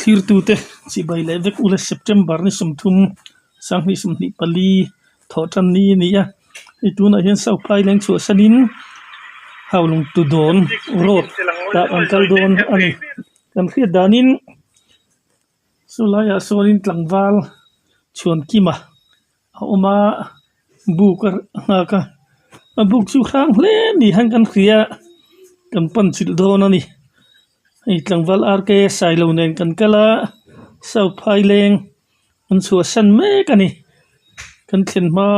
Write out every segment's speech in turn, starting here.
Thlirtute chibai leh vek ula September ni 30 2024 thawh tan ni a ni a, hei tunah hian South Phaileng chhuahsanin Haulung Tudawn road tah an kal dawn a ni. Kan hriat danin chu laiah sawnin tlangval Chhuankima a awm a, buk a nghak a, a buk chu hrang hle ni hian kan hria a, kan pan chilh dawn a ni. Hei tlangval R K Sailo nen kan kal a, South Phaileng an chhuahsan mek a ni. Kan thlen hma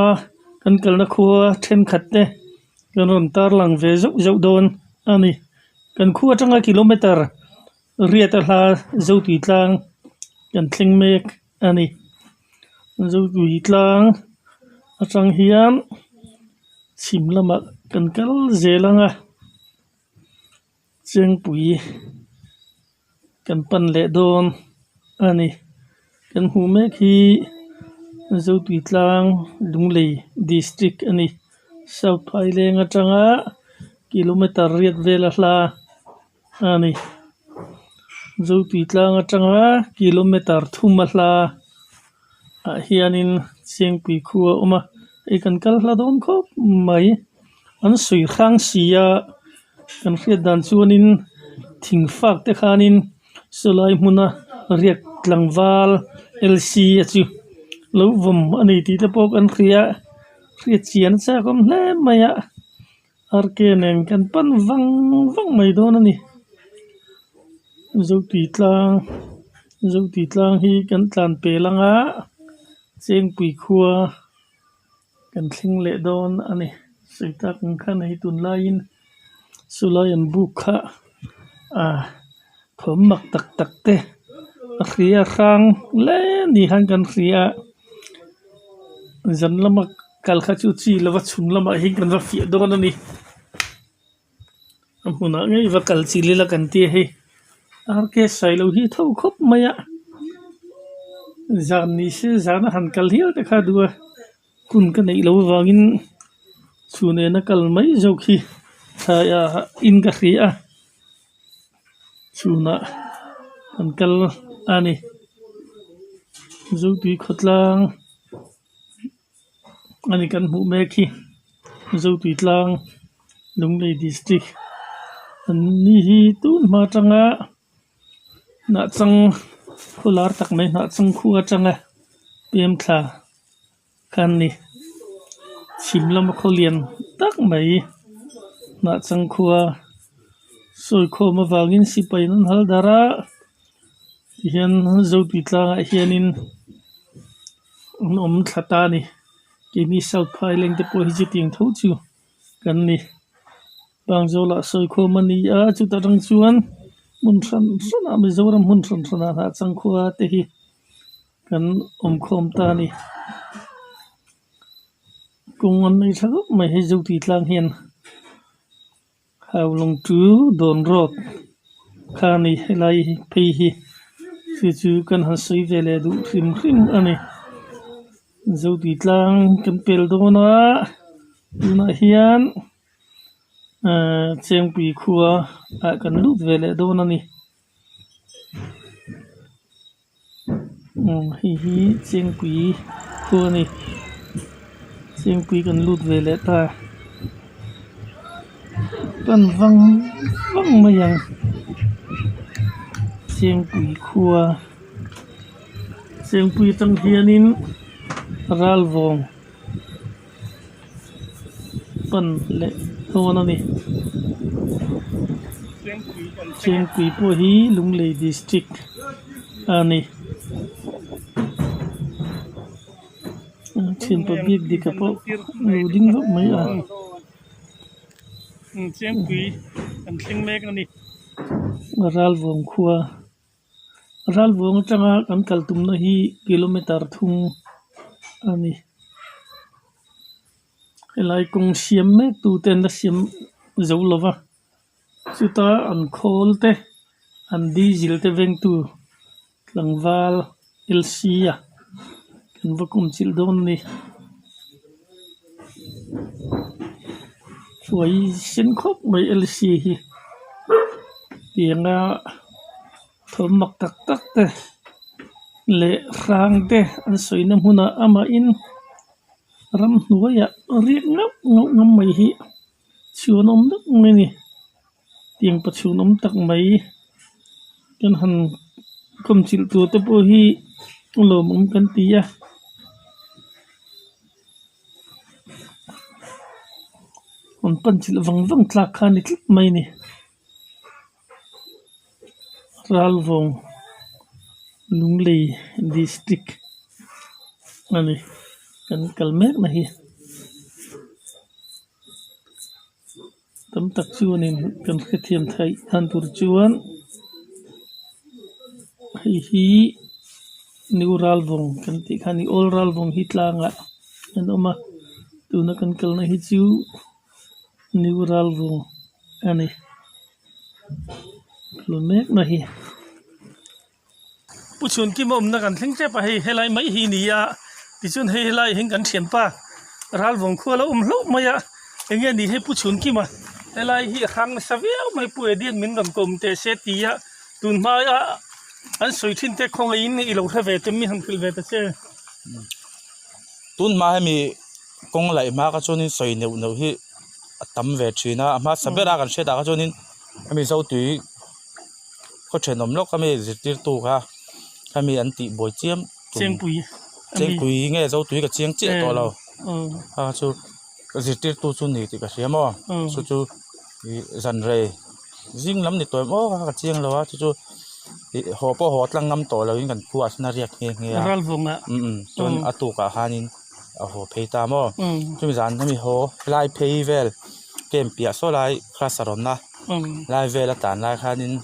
kan kalna khua thenkhat te kan rawn tarlang ve zauh zauh dawn a ni. Kan khua atanga kilometer riat a hla Zotui tlang kan thleng mek a ni. Zotui tlang atang hian chhim lamah kan kal zel ang a. Chengpui kan pan leh dawn a ni. Kan hmuh mek hi Zotui tlang Lunglei district a ni. South Phaileng atanga kilometer riat vel a hla a ni. Zotui tlang atanga kilometer thum a hla ah hianin Chengpui khua a awm a hei kan kal hla dawn khawp mai. An sawi hrang si a, kan hriat dan chuanin thing fak te khanin sawlai hmuna riak tlangval L C a chu lo vawm a ni tih te pawh kan hria a, hriat chian a chak awm hle mai a, R K nen kan pan vang vang mai dawn a ni. Zotui tlang Zotui tlang hi kan tlan pel ang a, Chengpui khua. Kan thleng leh dawn a ni. Sawi tak ang khan hei tunlaiin chulai an buk kha ah thawm mak tak tak te a hria hrang hle ni khan kan hria a zan lama kal kha chu chi lova chhun lamah hian kan va fiah dawn a ni. A hmunah ngei va kal chil ila kan tia hei R K Sailo hi tho khawp mai a zan ni se zan a han kal hial te kha duh a hun ka neih loh avangin chhun nena kal mai zawk hi thlai ah in ka hria a chhunah kan kal a ni Zotui khawtlang. Ani kan hmuh mek hi Zotui tlang Lunglei district an ni hi tun hma atanga hnah chang khaw lar tak mai hnah chang khu atanga pem thla kha an ni chhim lama khaw lian tak mai hnah chang khua sawi khawm avangin sipai an hal darh a tihian Zotui tlangah hianin. An awm thla ta a ni. Keini South Phaileng te pawh hi chutiang tho chu kan ni. Pangzawlah sawi khawm a ni a, chuta tang chuan hmun hran hranah Mizoram hmun hran hranah hnah changkhua te hi kan awm khawm ta a ni. Kawng an nei tha khawp mai hei Zotui tlang hian. Haulawng chu dawn rawt kha a ni helai phei hi chu chu kan han sawi ve leh duh hrim hrim a ni Zotui tlang kan pel dawn a tunah hian ahh Chengpui khua ah kan lut ve leh dawn a ni umm hei hi Chengpui khua a ni Chengpui kan lut ve leh ta pan vang vang mai ang Chengpui khua Chengpui atang hianin Ralvawng pan leh dawn a ni Chengpui pawh hi Lunglei district a ni thianpa biak dika pawh a lo ding vak mai a. Chengpui kan thleng mek a ni. Ralvawng khua Ralvawng atanga kan kal tumna hi kilometer thum a ni. Helai kawng siam mek tu te an la siam zo lo va chuta an khawl te an diesel te vengtu tlangval L C a kan va kum chilh dawn a ni. Hruai sen khawp mai L C hi tianga. Thawm mak tak tak te leh hrang te an sawina hmunah amahin ramhnuaiah riak ngauh ngauh ngam mai hi chhuan awm deuh mai a ni. Tiang pa chhun awm tak mai kan han kawm chilh tur te pawh hi lawmawm kan ti a. Rawn pan chilh vang vang tlak kha a ni tlat mai a ni. Ralvawng Lunglei District a ni kan kal mek na hi tam tak chuanin kan hrethiam theih dan tur chuan hei hi New Ralvawng kan tih kha a ni Old Ralvawng hi tlangah an awm a tuna kan kalna hi chu New Ralvawng a ni. Tlu mek na hi. Pu Chhunkima awmna kan thleng tep a hei helai mai hi ni a tichuan hei helai hian kan thianpa Ralvawng khua lo awm hlauh mai a enge ni hei Pu Chhunkima helai hi a hrang nasa viau mai Pu Edian min rawn kawm teh se ti a tun hmaia an sawi thin te khawngaihin i lo hre ve te mi han hrilh ve ta che. Tun hma hemi kawng laih hma kha chuanin sawi neuh neuh hi a tam ve thin a a hmasa ber a kan hriat ah kha chuanin hemi zotui khaw thenawm lawk ami zirtirtu kha hemi an tih buai chiam Chengpui Chengpui nge zotui ka chiang chiah tawh lo kha chu zirtirtu chu ni tih ka hria maw chu chu ih zan rei zing lam ni tawh em aw kha ka chiang lo a chu chu ih haw pawh haw tlang ngam tawh lo in kan khua ah sawn a riak nghe nghe a chuan a tukah khanin. a haw phei ta maw chumi zan hemi haw helai phei vel camp piah saw lai class a rawn a lai vel a tlan lai khanin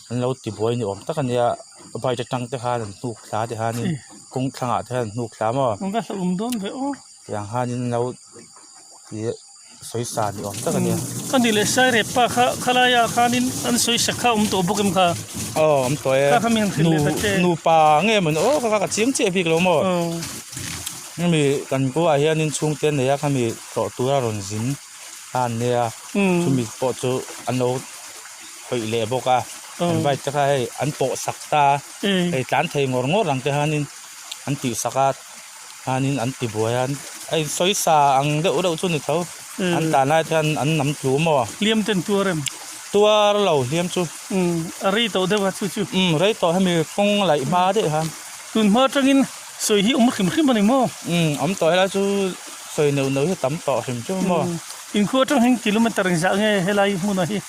an lo ti buai ni awm tak a nia bike atang te khan an hnuk thla te khanin kawng thlangah te khan an hnuk thla maw tiang khanin an lo ih sawi sa ni awm tak a nia. Ka ni leh Sairep pa kha khalai ah khanin an sawi sak kha awm tawh bawk em kha? Aw awm tawh e. Kha kha mi han hrilh leh ta che. Nupa nge maw ni aw kha ka chiang chiah bik lo maw? Hemi kan khuaah hianin chhungte an nei a khami tlawh tura rawn zin kha an nia chumi pawh chu an lo khawih leh bawk a an bike te kha hei an pawh sak ta a hei tlan thei ngawr ngawr ang te khanin an tih sak a. Khanin an ti buai a, a in sawi sa ang deuh deuh chu ni tho, an tlan lai te hian an nam tlu maw? Hliam ten tuar em? Tuar lo hliam chu. Umm, a rei tawh deuh a chu chu. Umm, rei tawh hemi kawng laih hma daih khan. Tun hma atangin sawi hi awm hrim hrim a ni maw? Umm, awm tawh helai chu sawi neuh neuh hi a tam tawh hrim chu maw? Umm, inkhua atang hian kilometer engzah nge helai hmunah hi?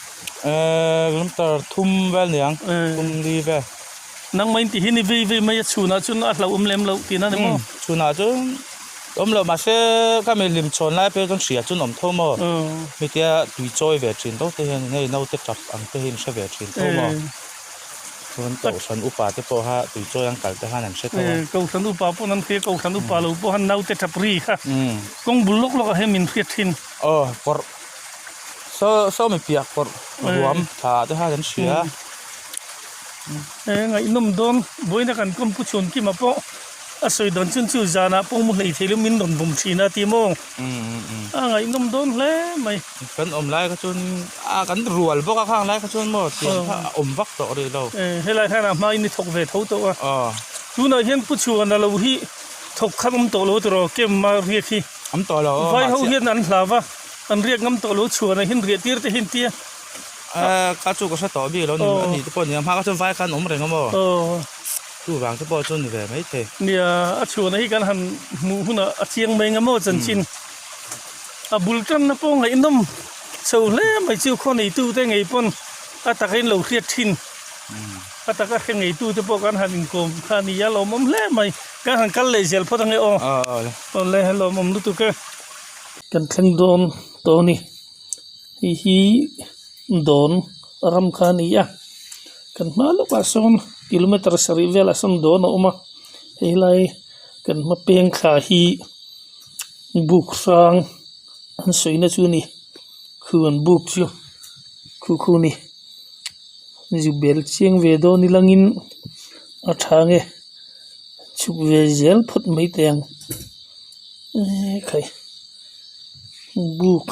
Eee, kilometer thum vel niang, thum li vel. Nangmah in ti hi ni vei vei mai a chhunah chuan a hlauhawm lem loh tihna a ni maw? Chhunah chuan awm loh mahse ka mi hlim chhawn lai pek chuan hria chuan awm tho maw? Hetia tui chawi ve thin tho te hian hei naute tap ang te hi an hre ve thin tho maw? Chuan Kohhran upa te pawh kha tui chawi an kal te khan an hre tho a. Kohhran upa pawh an hria Kohhran upa lo pawh khan naute tap ri kha kawng bul lawk lawk ah hian min hriat thin. Aw kawrh saw saw mi piah kawrh ruam tha te khan an hria. He ngaihnawm dawn buaina kan kawm pu Chhuankima pawh a sawi dawn chun chu zanah pawh mu hlei thei lo min rawn bawm thin a ti maw? A ngaihnawm dawn hle mai. Kan awm lai kha chuan a kan rual bawk a khang lai kha chuan maw tiang kha a awm vak tawh rih lo. Helai hian a hmain i thawk ve tho tawh a. Tunah hian pu Chhuana lo hi thawk khan awm tawh lo tiraw kem a riak hi. Awm tawh lo. Vai ho hian an hlau va an riak ngam tawh lo Chhuana hian riah tir te hi an tia. Ka chu ka hre tawh bik lo ni a ni te pawh ni a hma kha chuan vai khan awm reng a maw chu vang te pawh chu ni ve mai thei. Nia a chhuahna hi kan han hmuh hunah a chiang mai anga maw chanchin a bul tanna pawh ngaihnawm chho hle mai chu khaw neitu te ngei pawn a taka in lo hriat thin a taka hre ngeitu te pawh kan han inkawm kha a ni a lawmawm hle mai kan han kal leh zel phawt ange aw awle lawmawm lutuk e. Kan thleng dawn tawh a ni. Hei hi dawn ram kha a ni a kan hma lawkah sawn kilometer sarih velah sawn dawn a awm a helai kan hma peng thla hi buk hrang an sawina chu a ni khu an buk chu khu khu a ni zuk bel chiang ve dawn ilangin a tha nge chhuk ve zel phawt mai teh ang ekhai. Buk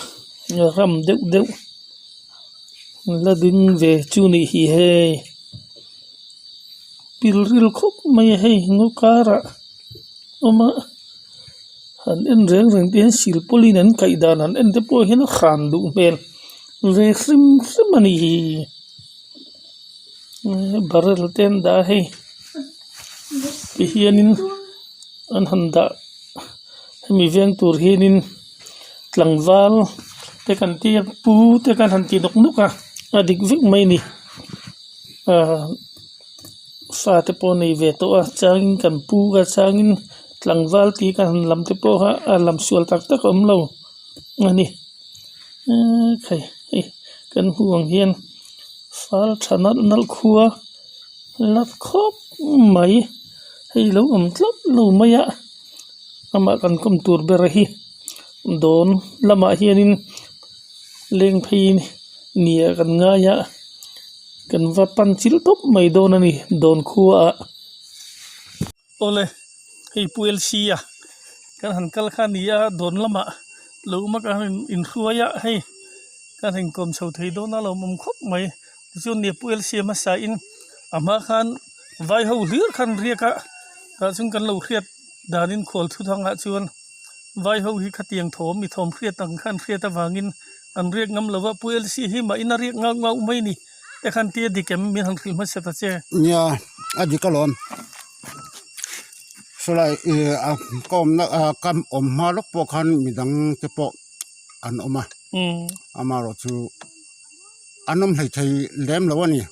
ram deuh deuh la ding ve chu nih hi hei. Pilril khawp mai a hei ngaw karah awm a han en reng reng te hian silpawlin an kaih dan han en te pawh hian a hran duh hmel ve hrim hrim a ni barrel te an dah a hei ti hianin an han dah hemi veng tur hianin tlangval te kan tia pu te kan han ti nawk nawk a a dik vek mai a ni ahh. Fate pawh nei ve tawh a changin kan pu a changin tlangval tih ka han lam te pawh kha a lam sual tak tak a awm lo a ni eee khai hei kan hmuh ang hian fal tha nalh nalh khua la khawp mai hei lo awm tlat lo mai a amah kan kawm tur ber hi dawn lamah hianin leng phei nia kan ngai a. Kan va pan chil tawp mai dawn a ni dawn khua ah. Awle hei Pu LC a kan han kal kha a ni a dawn lamah lo awm a kan han inhruai a hei kan han inkawm chho thei dawn a lo awm khawp mai tichuan nia Pu LC a hmasa in a hma khan vai ho hlir khan riak a tah chuan kan lo hriat danin khual thu thangah chuan vai ho hi khatiang thawm mi thawm hriat ang khan hriat avangin an riak ngam lo va Pu LC hi mahin a riak ngau ngau mai a ni te khan tia dik em min han hrilh hmasa ta che. Nia a dik alawm sawlai ih a ka awmna ah ka awm hma lawk pawh khan midang te pawh an awm a amaherawh chu an awm hleithei lem lo a ni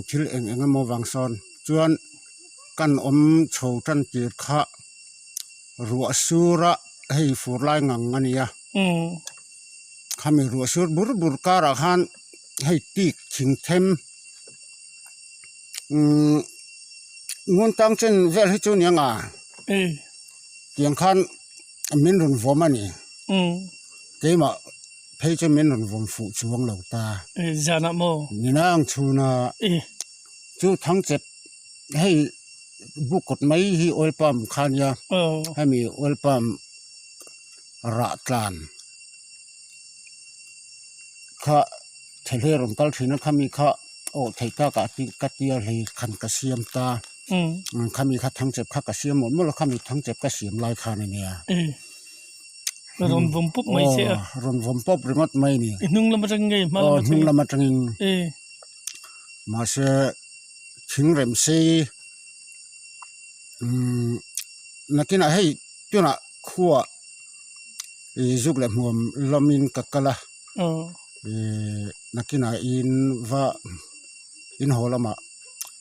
thil eng eng emaw vang sawn chuan kan awm chho tan tir kha ruah sura hei fur lai ngang a nia khami ruah sur bur bur karah khan hei tik thing them umm ngun tang chen vel hi chu nia nga tiang khan min rawn vawm a ni keimah phei chu min rawn vawm fuh chuang lo ta zanah maw ninang chhuna chu thangchep hei buk kawt mai hi oil palm kha nia hemi oil palm rah tlan kha thehler rawn kal thin a khami kha aw theih tak ah ka tia hlei khan ka siam ta khami kha thangchep kha ka siam mawlh mawlh a khami thangchep ka siam lai khan a nia rawn vawm pawp mai che a rawn vawm pawp ringawt mai a ni i hnung lam atang nge hma lam atangin hnung lam atangin mahse thing rem sei umm nakinah hei tunah khuah ih zuk leh hmuam lamin ka kal a ih nakinah in va in haw lamah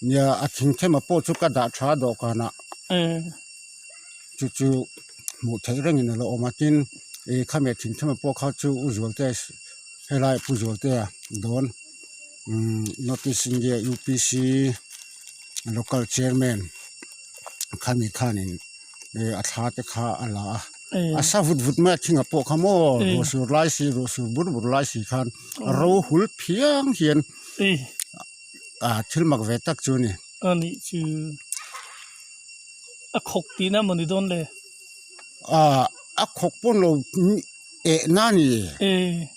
nia a thing thema pawh chu ka dah tha dawhkanah chu chu hmuh theih rengin a lo awm a tin ih khami a thing thema pawh kha chu u Zualte helai Pu Zualtea dawn umm North East India U P C local chairman khami khanin ih a thla te kha a la a a sa vut vut mai a thing ah pawh kha maw ruah sur lai si ruah sur bur bur lai si khan ro hul phiang hian ah thil mak ve tak chu a ni. A nih chu a khawk tihna maw ni dawn le? Ah a khawk pawn lo ehna a ni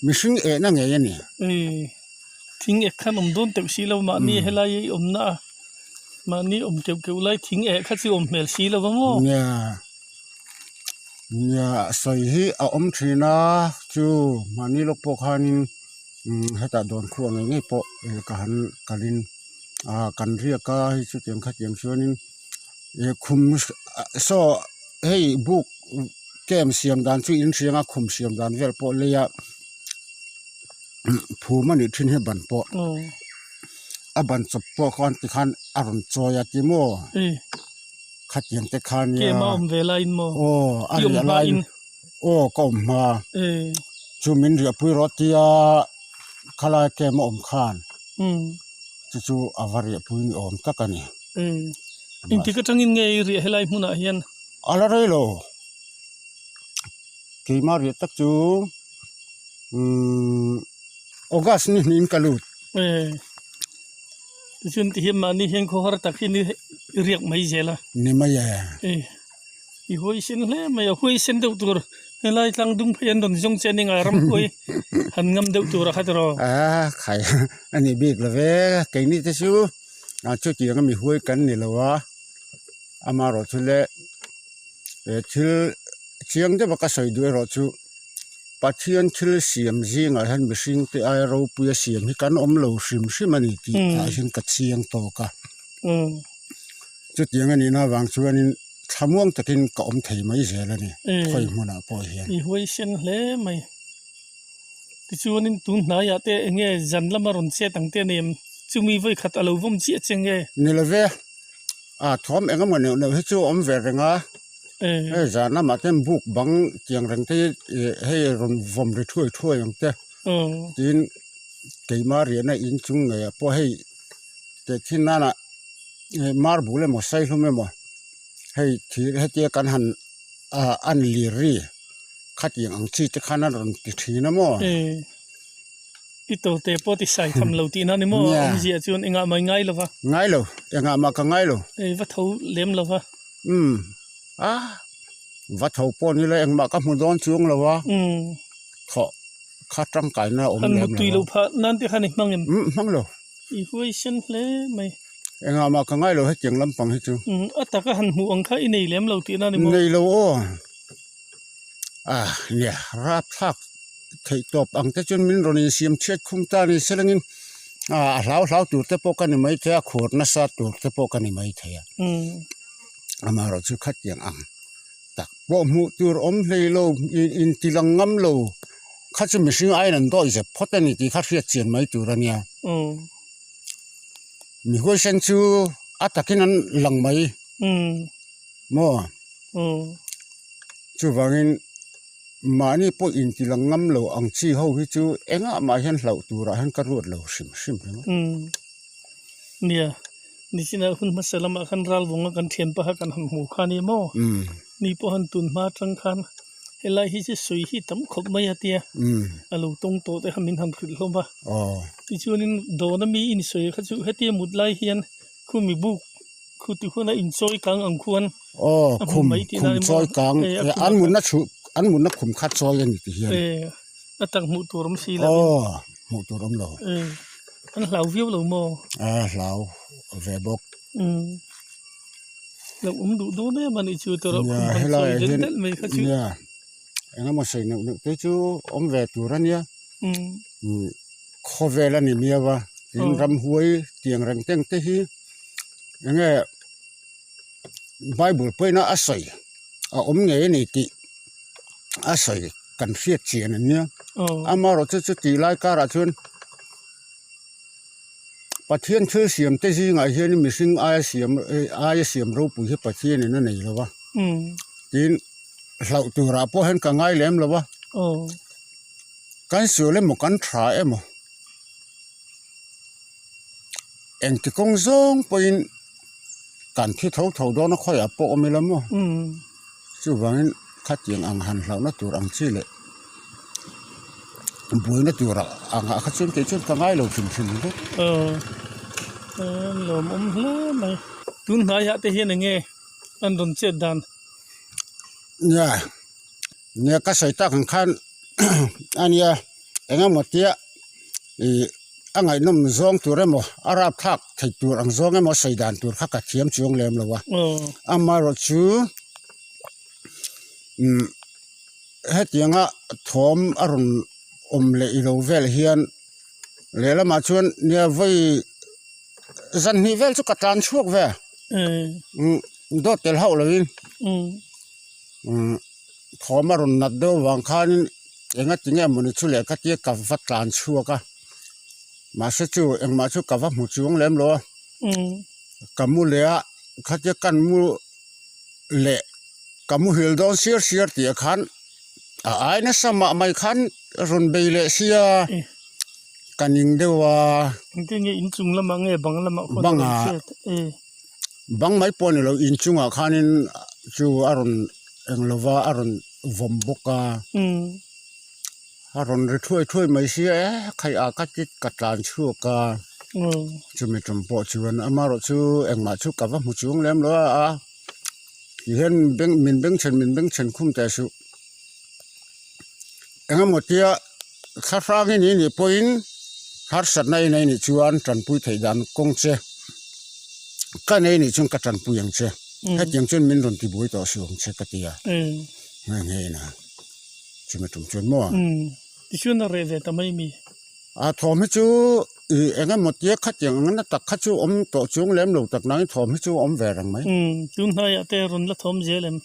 mihring ehna ngei a ni. Thing ek khan awm dawn teuh si lo mahni helai i awmna a mahni awm keuh keuh lai thing eh kha chu awm hmel si lo va maw? Nia nia sawi hi a awm thin a chu mahni lawk pawh khanin hetah dawn khuah ngei ngei pawh ka han kalin ah kan riak a hei chutiang khatiang chuanin ih khum saw hei buk camp siam dan chu in hriang a khum siam dan vel pawh lei a phum a nih thin hi ban pawh a ban chawp pawh khan tikhan a rawn chawi a ti maw khatiang te kha nia aw a riah laiin aw ka awm hma chu min riahpui rawh tia khalai camp a awm khan chu chu a va riahpui ni awm tak a ni. Engtik atangin nge i riah helai hmunah hian? A la rei lo. Keimah riah tak chu umm August ni hnihin ka lut. Tichuan tihian mahni hian khawhar tak hi ni i riak mai zel a. Ni mai e. I huaisen hle mai a, huaisen deuh tur helai tlang dung phei an rawn zawng che a ni ngai ram huai han ngam deuh tur a kha tiraw. A khai a ni bik lo ve keini te chu. A chutiang a mi huai kan ni lo a, amaherawhchu le thil chiang deuh a ka sawi duh erawh chu Pathian thil siam zingah hian mihring te aia ropui a siam hi kan awm lo hrim hrim a ni tih ah hian ka chiang tawk a. Chutiang a nihna avang chuanin thlamuang takin ka awm thei mai zel a ni khawi hmunah pawh hian. I huaisen hle mai. Tichuanin tun hnaiah te eng nge zan lama rawn chet ang te a ni em? Chumi vawi khat a lo vawm chiah che nge? Ni lo ve. A thawm eng emaw neuh neuh hi chu a awm ve reng a. Hei zan lamah te buk bang tiang reng te hi hei rawn vawm ri thuai thuai ang te. Tin keimah riahna inchung ngeiah pawh hei Tehkhin nana marble emaw saihlum emaw hei thir hetia kan han ah an lir ri khatiang ang chi te khan a rawn ti thin a maw. I tawte pawh ti sai tham lo tihna ni maw awmzia chuan engah mah i ngai lo va. Ngai lo engah mah ka ngai lo. Ei va tho lem lo va. Umm a va tho pawh ni la engmah ka hmu dawn chuang lo a. Thawh kha tangkaina a awm lem lo a. Han mutui lo phah nan te khan i hmang em? Umm hmang lo. I huai sen hle mai. Engah mah ka ngai lo hetiang lampang hi chu. Umm a taka han hmuh ang kha i nei lem lo tihna ni maw? Nei lo aw. Ah nia rapthlak theih tawp ang te chuan min rawn insiam chhiat khum ta ni selangin ah a hlau hlau tur te pawh ka ni mai thei a, khur nasa tur te pawh ka ni mai thei a. Amaherawh chu khatiang ang tak pawh hmuh tur awm hlei lo inti lang ngam lo kha chu mihring aiin an dawi zep phawt a ni tih kha hriat chian mai tur a nia. Mi huaisen chu a takin an lang mai maw? Chuvangin mahni pawh inti lang ngam lo ang chi ho hi chu engah mah hian hlauh turah hian ka ruat lo hrim hrim ringawt. Nia. Nichina hun hmasa lamah khan ralvunga kan thian paha kan han hmu kha a ni maw? Ni pawh han tun hma atang khan helai hi chu sawi hi tam khawp mai a tia a lo tawng tawh te kha min han hrilh hlawm a. Tichuanin dawna mi insawi kha chu hetia mut lai hian khumi buk khu ti huan a inchawi kang ang khuan a hmu mai tihna a ni maw? An mutna chhu an mutna khum kha chawi a ni ti hian. A tak hmuh tur awm si lo. Aw hmuh tur awm lo. An hlau viau lo maw? A hlau ve bawk. Umm lo awm duh dawn em a nih chu tawrh khum han sawi delh delh mai kha chu. Nia engemaw sawi neuh neuh te chu awm ve tur a nia. Umm khawvel a ni miau a tin ramhuai tiang reng teng te hi enge bible pawhin a sawi a awm ngei a ni tih a sawi. Kan hriat chian an nia. Amaherawh chu chutih lai karah chuan Pathian thil siam te zingah hian mihring aia siam aia siam ropui hi Pathianin a nei lo va. Tin, hlauh turah pawh hian ka ngai lem lo va. Kan sual emaw kan tha emaw engti kawng zawng pawhin kan thi tho tho dawn a khawiah pawh awm ila maw. Chuvangin khatiang ang han hlauhna tur ang chi leh buaina tur angah kha chuan kei chuan ka ngai lo hrim hrim vek. Aw lawmawm hle mai. Tun hnaiah te hian eng nge an rawn chet dan? Nia, nia ka sawi tak ang khan ania eng emaw tia ih a ngaihnawm zawng tur emaw a rapthlak thei tur ang zawng emaw sawi dan tur kha ka thiam chuang lem lo a amaherawh chu umm hetianga thawm a rawn awm leh ilo vel hian lehlamah chuan nia vawi zan hnih vel chu ka tlan chhuak ve umm dawt tel hauh lovin umm thawm a rawn nat deuh avang khanin. Enga tinge mawni chu leh ka tia ka va tlan chhuak a mahse chu engmah chu ka va hmu chuang lem lo a ka mu leh a khatia kan mu leh ka muhil dawn siar siar tih ah khan a ai nasa mah mai khan rawn bei leh sia ka ning deuh a. Engtin nge inchung lamah nge bang lamah khawn a rawn chhiat e. Bang mai pawh a ni lo inchungah khanin chu a rawn eng lova a rawn vawm bawk a a rawn ri thuai thuai mai sia e khai ah ka ti ka tlan chhuak a chumi tum pawh chuan amaherawh chu engmah chu ka va hmu chuang lem lo a ti hian beng min bengchhen min bengchhen khum teh suh engemaw tia thla hrang i nih pawhin harsatna i nei nih chuan tanpui theih dan kawng che. Ka nei nih chuan ka tanpui ang che, hetiang chuan min rawn tibuai tawh suh ang che ka ti a, nghe nghe in a chumi tum chuan maw. Tichuan a reh ve ta mai mi. A thawm hi chu i eng emaw tia khatiang ang na tak kha chu awm tawh chuang lem lo tak nangin thawm hi chu a awm ve reng mai. Tun hnaiah te rawn la thawm zel em?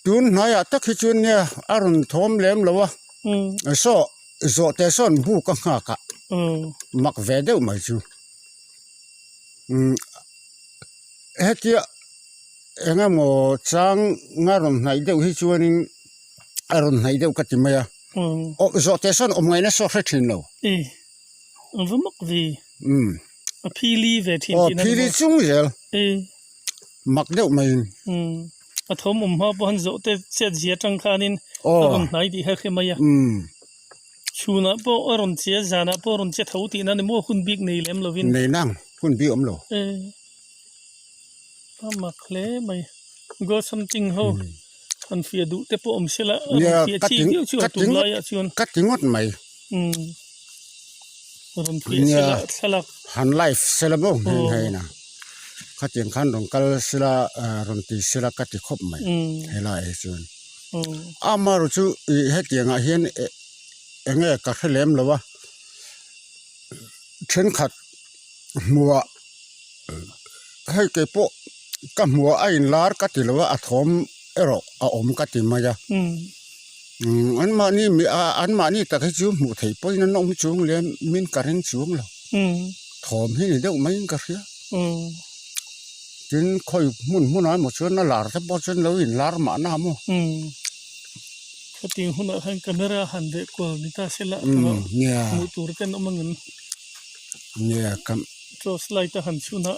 Tun hnaiah tak hi chuan nia a rawn thawm lem lo a, saw Zawhte sawn bu ka nghak a, mak ve deuh mai chu. Umm hetia eng emaw chang nga rawn hnaih deuh hi chuanin a rawn hnaih deuh ka ti mai a, aw zawhte sawn awm ngaihna saw hre thin lo. E a va mak ve. Umm. A phili ve thin tihna ni maw? Aw phili chung zel. E. Mak deuh maiin. Umm a thawm awm hma pawh han zawhte chet zia atang khanin a rawn hnai tih kha hre mai a. Chhunah pawh a rawn che a, zanah pawh a rawn che tho tihna ni maw hun bik nei lem lovin. Nei nang, hun bik awm lo. E a mak hle mai. Ghost hunting ho han fiah duh te pawh awm sela a rawn fiah chi viau chu a tum laiah chuan. Ka ti ngawt mai. Umm rawn fiah sela thlalak. Han live sela maw hming hei na. Khatiang khan rawn kal sela rawn ti sela ka ti khawp mai helai hi chuan. Amaherawh chu ih hetiang ah hian eng nge ka hre lem lo a thenkhat hmuhah hei kei pawh ka hmuhah a inlar ka ti lo a a thawm erawh a awm ka ti mai a anmahni anmahni tak hi chu hmuh theih pawhin an awm chuang lem min ka ring chuang lo thawm hi ni deuh maiin ka hria. Tin khawi hmun hmunah emaw chuan a lar te pawh chuan lo inlar mahna maw. Khatiang hunah khan camera han veh kual ni ta se lah erawh hmuh tur ten awm angin torch light a han chhun a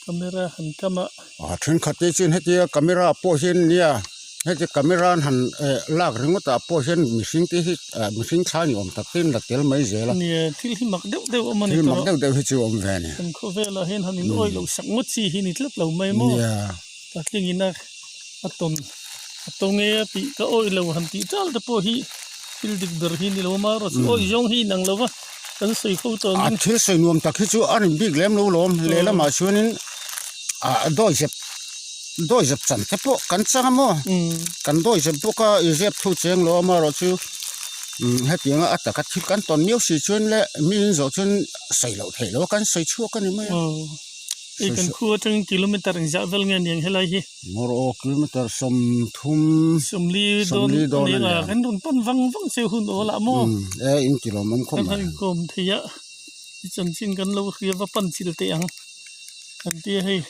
camera han kam a. Thenkhat te chuan hetia camera pawh hian nia heti camera an han lak ringawt ah pawh hian mihring te hi mihring thla ni awm tak te in la tel mai zel a. Nia thil hi mak deuh deuh awm a ni tawh. Thil mak deuh deuh hi chu awm ve a ni. Kan khawvelah hian han in awih loh sak ngawt chi hi ni tlat lo mai maw. Nia. Patling in a a tawn a tawng e a tih ka awih lo han tih tal te pawh hi thil dik ber hi ni lo a marawh chu awih zawng hi inang lo va kan sawi fo tawh ang. A thil sawi nuam tak hi chu a rin bik lem lo lawm lehlamah chuanin ah dawizep dawizep chan te pawh kan chang a maw kan dawizep bawk a i zep thu cheng lo amaherawh chu hetiang a taka thil kan tawn miau si chuan leh mi in zawh chuan sawi loh theih loh a kan sawi chhuak a ni mai a. Hei kan khu atangin kilometer engzah vel nge aniang helai hi. Ngawr aw kilometer 30 40 dawn a nia. Kan rawn pan vang vang che hun aw lah maw. E in ti lawm awm khawp mai. Kan han inkawm thei a i chanchin kan lo hria va pan chil teh ang kan tia hei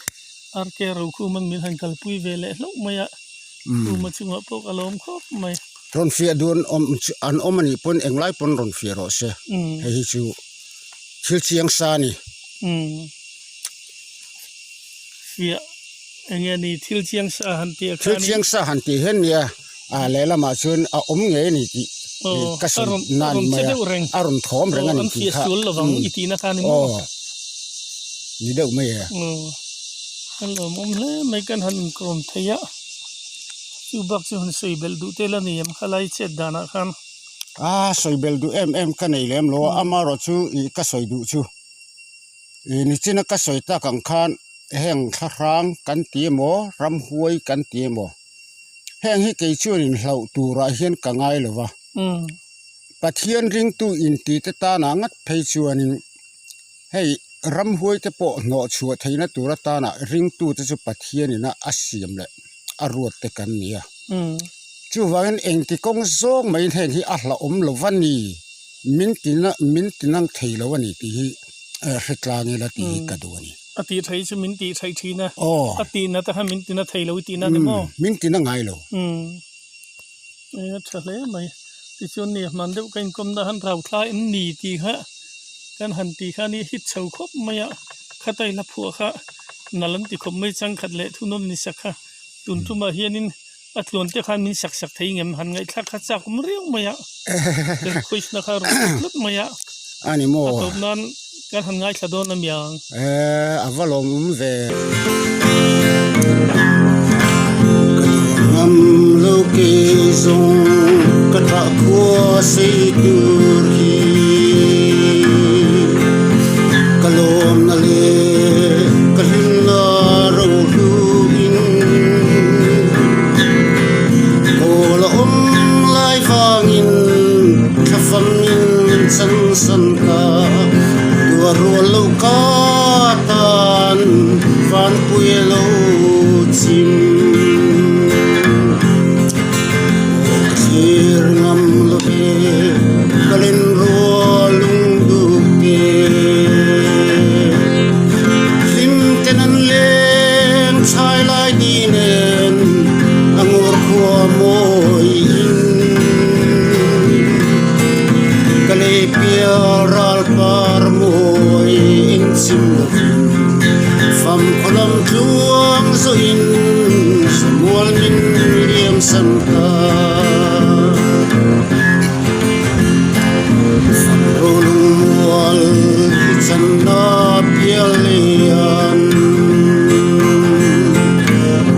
RK Rokhum an min han kalpui ve leh hlauh mai a khuma chungah pawh ka lawm khawp mai. Rawn fiah duh an awm anih pawn englai pawn rawn fiah rawh se hei hi chu thil chiang sa a ni. Fiah eng nge ni thil chiang sa han tih a khan in. Thil chiang sa han tih hian nia a lehlamah chuan a awm ngei a ni tih ka sawi na a ni mai a, a rawn thawm reng a ni tih kha. An fiah sual lovang i tihna kha a ni maw? Aw ni deuh mai e. Ka lawmawm hle mai kan han inkawm thei a, chu bak chu han sawi belh duh te la ni em kha lai chet danah khan. A sawi belh duh em em ka nei lem lo a, amaherawh chu ih ka sawi duh chu. Ih nichina ka sawi tak ang khan heng thlahrang kan ti emaw ramhuai kan ti emaw heng hi kei chuan inhlauh turah hian ka ngai lo va Pathian ringtu inti te tanah ngat phei chuanin hei ramhuai te pawh hnawh chhuah theihna tur atana ringtu te chu Pathianina a siam leh a ruat te kan ni a chuvangin engti kawng zawng maiin heng hi a hlauhawm lo va ni. Min tina min tinang thei lo a ni tih hi hre tlang ila tih hi ka duh a ni. A tih theih chu min tih theih thin a. Aw. A tihna te kha min tina thei lo i tihna ni maw? Min tina ngai lo. Umm. A tha hle mai. Tichuan ni hman deuh ka inkawmna han rau thla em ni tih kha kan han tih kha ni hit chho khawp mai a. Khatai hla phuah kha nal an ti khawp mai changkhat leh thunawn ni sak kha tun tumah hianin A tluan te khan min sak sak thei ngem han ngaihthlak kha chak awm riau mai a, request na kha rawn ti tlat mai a, A ni maw? A tawp nan kan han ngaithla dawn a miang. Eh, a va lawmawm ve. Ka duh ngam lo ke zawng ka thah khua sei tur hi ka lawm na le. Tlangpui a lo chim. Aw ka thlir ngam lo ve ka len rual lungduh te. Hlim ten an leng chhai lai di nen a ngur khua mawi in. Ka lei pial ral par mawi in chim lovin fam khaw lam tluang zawhin samual min liam san ta. Fam rolung mual i channa pial lian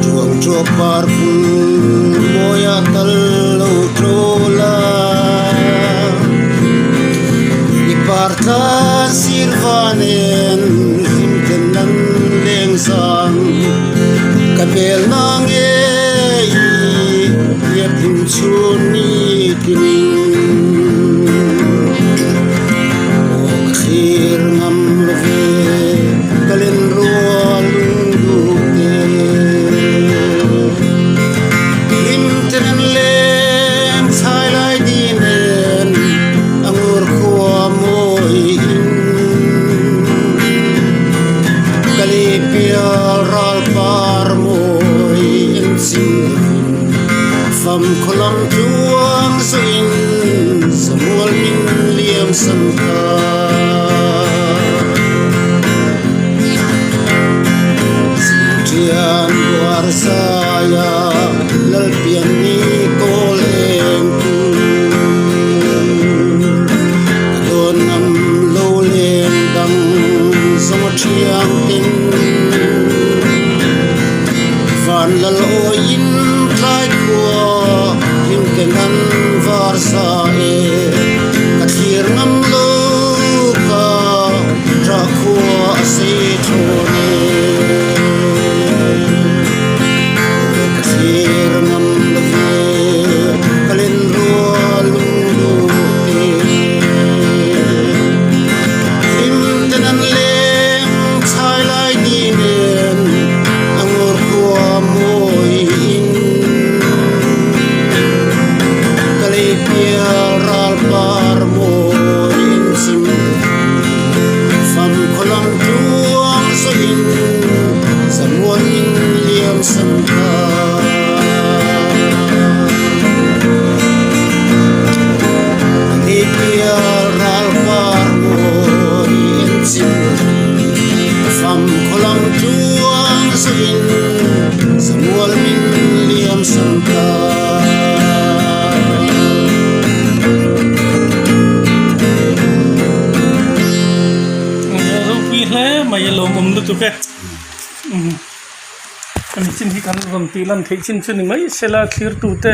Tuang tuak par phul mawia tal lo ṭawl a. I par tlan sir va nen hlim ten nan leng zang ka bel na nge i riat hlim chhun ni tinin aw ka thlir ngam lo ve ka len rual lung duh te hlim ten an leng chhai lai di nen a ngur khua mawi in ka lei pial ral par mawi en chim lovin fam khaw lam tluang zawhin samual min liam san ta. Zingṭian buar zaia Lalpian ni kawl eng tur ka dawn ngam lo leng dang zawng a thiang ten van lal awiin tlai khua hlim ten an var za e ka thlir ngam lo ka ṭah khua a sei thlawn e. Aw ka thlir ngam lo ve ka len rual lungduh te. Hlim ten an leng chhai lai ni nen a ngur khua mawi in. Ka lei pial ral par mawi in chim fam khaw lam tluang zawhin zamual min liam san ta. Ka lei pial ral par mawi in chim fam khaw lam tluang zawhin zamual min liam san ta. Ropui hle mai a lawmawm lutuk e. Hemi chin hi kan rawn tih lan theih chin chu ni mai sela thlirtute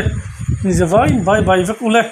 ni zavaiin bye bye vek ule.